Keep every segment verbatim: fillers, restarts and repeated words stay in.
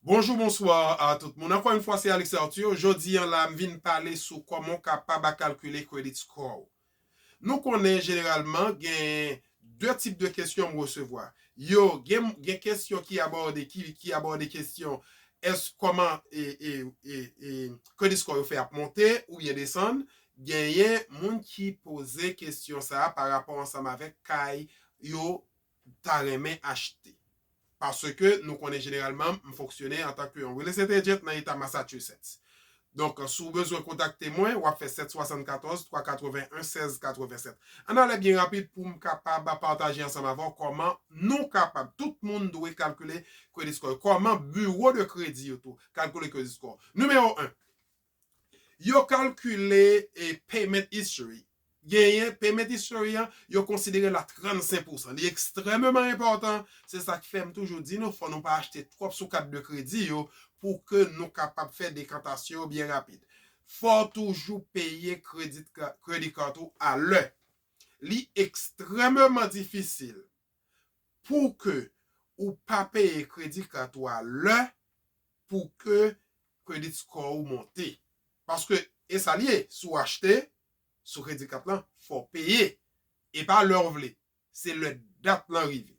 Bonjou, bonswa a tout moun. Ankò yon fwa, se Alex Arthur. Jodi an la, m vin pale sou kòman w kapab kalkile credit score w. Nou konnen jeneralman gen de tip de kesyon m resevwa. Yo, gen, gen kesyon ki abòde, ki, ki abòde kesyon, èske kòman e, e, e, e, credit score yo fè ap monte oubyen desann. Genyen moun ki poze kesyon sa a pa rapò ansanm avèk kay yo ta renmen achte. Paske nou konnen jeneralman m fonksyone antanke yon real estate agent nan eta Massachusetts. Donk, si w bezwen kontakte mwen, w ap fè sèt swasannkatòz twa katreven en sèz katreven sèt. Ann ale byen rapid pou m kapab pataje ansanm avè w kòman nou kapab, tout moun dwe kalkile credit score, kòman biwo de kredi yo tou kalkile credit score. Nimewo en, yo kalkile e payment history. Genyen payment history an, yo konsidere l a trannsenk pousan. Li ekstrèmeman enpòtan, se sa k fè m toujou di nou, fò nou pa achte twòp sou kat de kredi yo pou ke nou kapab fè dekantasyon yo byen rapid. Fò w toujou peye credit ka-, credit card ou a lè. Li ekstrèmeman difisil pou ke ou pa peye credit card ou a lè pou ke credit score ou monte. Paske e sa l ye, si w achte sou credit card lan, fò w peye. E pa lè w vle, se lè dat lan rive.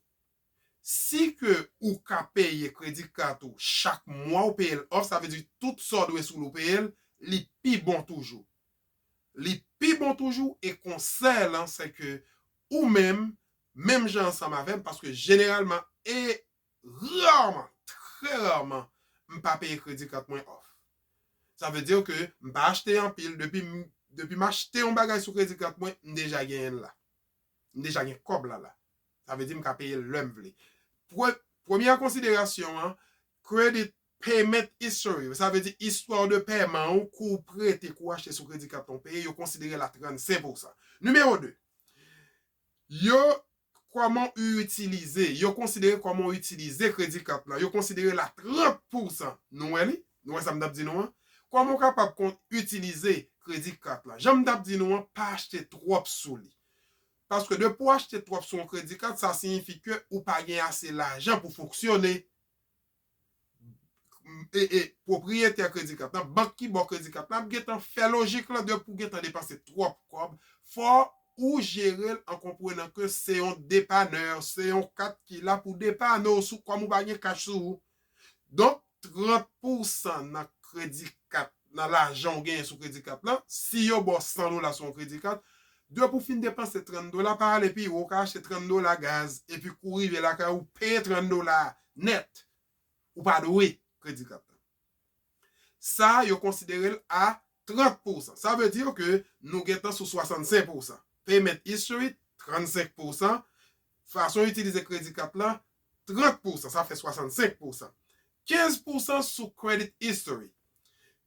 Si ke ou ka peye credit card ou chak mwa, ou peye l off, sa vle di tout sa w dwe sou li ou peye l, li pi bon toujou. Li pi bon toujou e konsèy lan, se ke ou menm, menm jan ansanm avè m, paske jeneralman e rarman, trè rarman, m pa peye credit card mwen off. Sa vle di ke m pa achte anpil, depi m, depi m achte yon bagay sou credit card mwen, m deja genyen l la. M deja gen kòb la la. Sa vle di m ka peye l lè m vle. Pre-, premyè konsiderasyon an, credit payment history, sa vle di istwa de pèman ou, kou w prete, kou w achte sou credit card ou peye, yo konsidere l a trannsenk pousan. Nimewo de, yo kòman ou itilize, yo konsidere kòman ou itilize credit card lan, yo konsidere l a trant pousan. Nou wè li? Nou wè sa m t ap di nou an? Kòman ou kapab kon-, itilize credit card lan? Jan m t ap di nou an, pa achte twòp sou li. Paske depi w achte twòp sou yon credit card, sa siyifi ke ou pa gen ase lajan pou fonksyone. E, e, pwopriyetè credit card lan, bank ki ba w credit card lan, ap gentan fè lojik lan depi w gentan depanse twòp kòb. Fò ou jere l an konprenan ke se yon depanè, se yon kat ki la pou depane w sou kòm ou pa gen kach sou ou. Donk, trant pousan nan credit card, nan lajan w genyen sou credit card lan, si yo ba w san dola sou yon credit card, depi w fin depanse trant dola, pa ale pi wo, ou ka achte trant dola gaz, epi kou w rive lakay ou, peye trant dola nèt. Ou pa dwe credit card lan. Sa, yo konsidere l a trant pousan. Sa vle di ke nou gentan sou swasannsenk pousan. Payment history, trannsenk pousan. Fason w itilize credit card lan, trant pousan. Sa fè swasannsenk pousan. Kenz pousan sou credit history.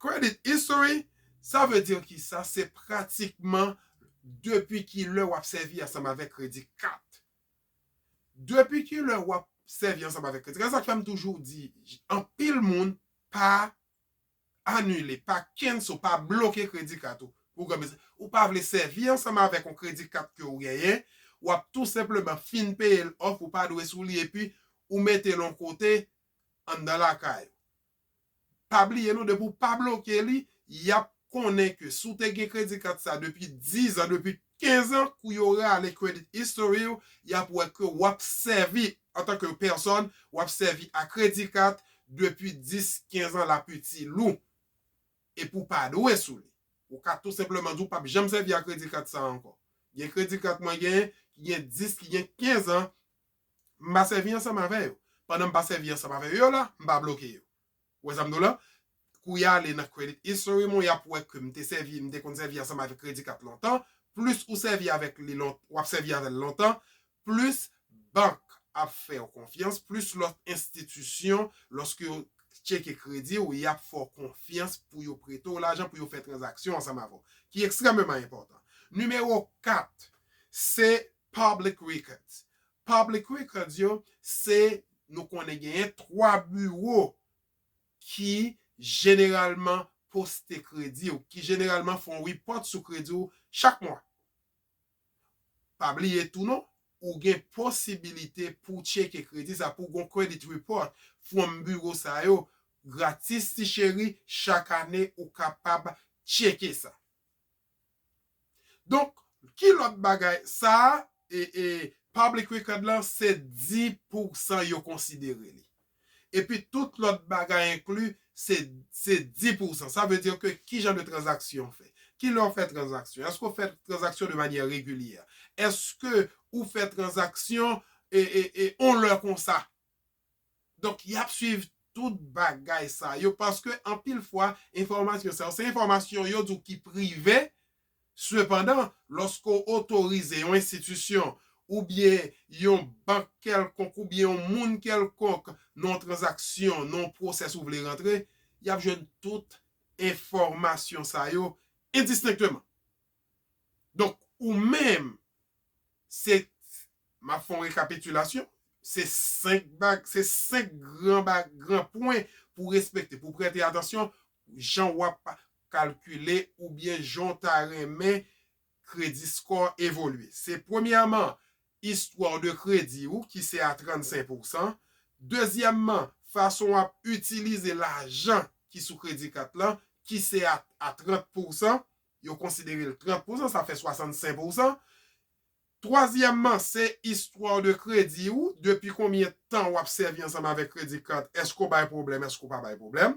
Credit history, sa vle di ki sa? Se pratikman depi ki lè w ap sèvi ansanm avèk credit card. Depi ki lè w ap sèvi ansanm avèk credit card? Sa k fè m toujou di, anpil moun pa anile, pa cancel, pa bloke credit card ou. Pou granmesi, ou pa vle sèvi ansanm avèk yon credit card ke w genyen, w ap tou senpleman fin peye l off, ou pa dwe sou li, epi ou mete l yon kote anndan lakay ou. Pa bliye non, depi w pa bloke li, y ap konnen ke si w te gen credit card sa depi diz an, depi kenz an, kou yo rale credit history w, y ap wè ke w ap sèvi, antanke pèsòn, w ap sèvi a credit card depi dis, kenz an, l ap itil ou. Epi w pa dwe sou li. Ou ka tou senpleman di w p ap janm sèvi a credit card sa ankò. Gen credit card mwen genyen ki gen dis, ki gen kenz an, m pa sèvi ansanm avè yo. Pandan m pa sèvi ansanm avè yo la, m pa bloke yo. Ou wè sa m di w la? Kou y ale nan credit history mwen, y ap wè ke m te sèvi, m te konn sèvi ansanm avèk credit card lontan. Plis ou sèvi avèk li lon-, w ap sèvi avè l lontan, plis bank ap fè w konfyans, plis lòt enstitisyon, lòske yo tcheke kredi w, y ap fè w konfyans pou yo prete w lajan, pou yo fè tranzaksyon ansanm avè w, ki ekstrèmeman enpòtan. Nimewo kat, se public records. Public records yo, se, nou konnen genyen twa biwo ki jeneralman poste kredi w, ki jeneralman fè yon report sou kredi w chak mwa. Pa bliye tou non, ou gen posibilite pou tcheke kredi sa, pou gon credit report from biwo sa yo, gratis, ti cheri, chak ane ou kapab tcheke sa. Donk, ki lòt bagay? Sa a, e, e, public record lan, se dis pousan yo konsidere li. Epi tout lòt bagay enkli, se, se dis pousan. Sa vle di ke ki jan de tranzaksyon w fè? Ki lè w fè tranzaksyon? Èske w fè tranzaksyon de manyè regilyè? Èske ou fè tranzaksyon e, e, e, on lè konsa? Donk, y ap swiv tout bagay sa yo, paske anpil fwa, enfòmasyon sa yo, se enfòmasyon yo di w ki prive. Sepandan, lòske w otorize yon enstitisyon oubyen yon bank kèlkonk oubyen yon moun kèlkonk nan yon tranzaksyon, nan yon pwosès ou vle rantre, y ap jwenn tout enfòmasyon sa yo endistenkteman. Donk, ou menm, se, m ap fè yon rekapitilasyon, se senk bag, se senk gran bag, gran pwen pou respekte, pou prete atansyon, jan w ap kalkile oubyen jan w ta renmen kredi score evolye. Se premyèman, istwa de kredi ou ki se a trannsenk pousan. Dezyèmman, fason w ap itilize lajan ki sou kredi kat lan ki se a, a trant pousan. Yo konsidere l trant pousan, sa fè swasannsenk pousan. Twazyèmman, se istwa de kredi ou, depi konbyen tan w ap sèvi ansanm avèk kredi kat, èske w bay pwoblèm, èske w pa bay pwoblèm.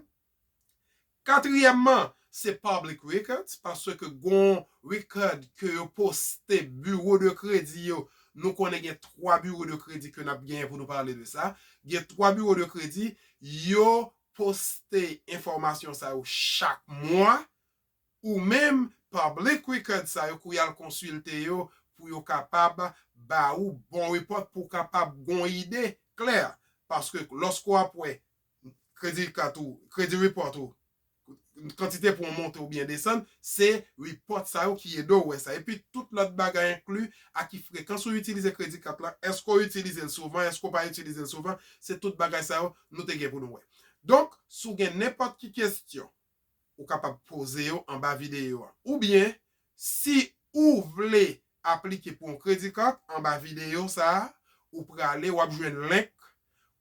Katriyèmman, se public records, paske gon record ke yo poste biwo de kredi yo, nou konnen gen twa biwo de kredi ke n ap genyen pou nou pale de sa. Gen twa biwo de kredi, yo poste enfòmasyon sa yo chak mwa. Ou menm, public record sa yo, kou y al konsilte yo pou yo kapab ba ou bon report, pou w kapab gon ide klè. Paske lòske w ap wè kredi kat ou, kredi report ou, kantite pwen w monte oubyen desann, se report sa yo ki ede w wè sa. Epi tout lòt bagay enkli a ki frekans ou itilize kredi kat lan, èske w itilize l souvan, èske w pa itilize l souvan, se tout bagay sa yo nou te gen pou nou wè. Donk, si w gen nenpòt ki kesyon, ou kapab poze yo anba videyo a. Oubyen, si ou vle aplike pou yon kredi kat, anba videyo sa a, ou prale, w ap jwenn link,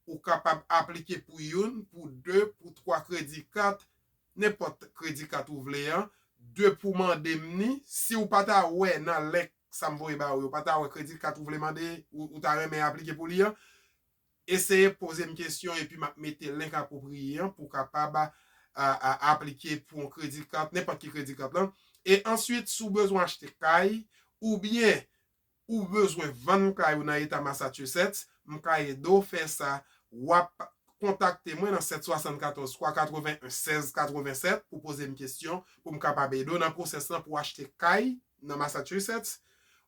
ou kapab aplike pou youn, pou de, pou twa kredi kat, nenpòt kredi kat ou vle an, de pou mande m ni, si w pa ta wè nan link sa m voye ba ou yo, w pa ta wè kredi kat ou vle mande, ou, ou ta renmen aplike pou li an, eseye poze m kesyon epi m ap mete link apwopriye an pou w kapab a, a, a, aplike pou yon kredi kat, nenpòt ki kredi kat lan. E answit, si w bezwen achte kay, oubyen ou bezwen vann kay ou nan eta Massachusetts, m ka ede w fè sa. W ap kontakte mwen nan sèt swasannkatòz twa katreven en sèz katreven sèt pou poze m kesyon, pou m kapab ede w nan pwosès lan pou w achte kay nan Massachusetts,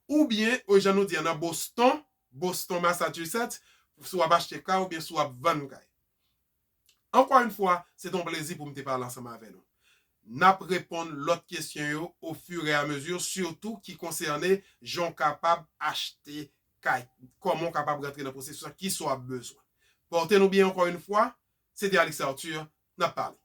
oubyen, o jan nou di an nan Boston, Boston, Massachusetts, si w ap achte kay oubyen si w ap vann kay. Ankò yon fwa, se te yon plezi pou m te pale ansanm avè nou. N ap reponn lòt kesyon yo ofirèamezi, sitou ki konsène jan w kapab achte kay, kòman w kapab rantre nan pwosesis lan, kisa w ap bezwen. Pòte nou byen ankò yon fwa, se te Alex Arthur, n ap pale.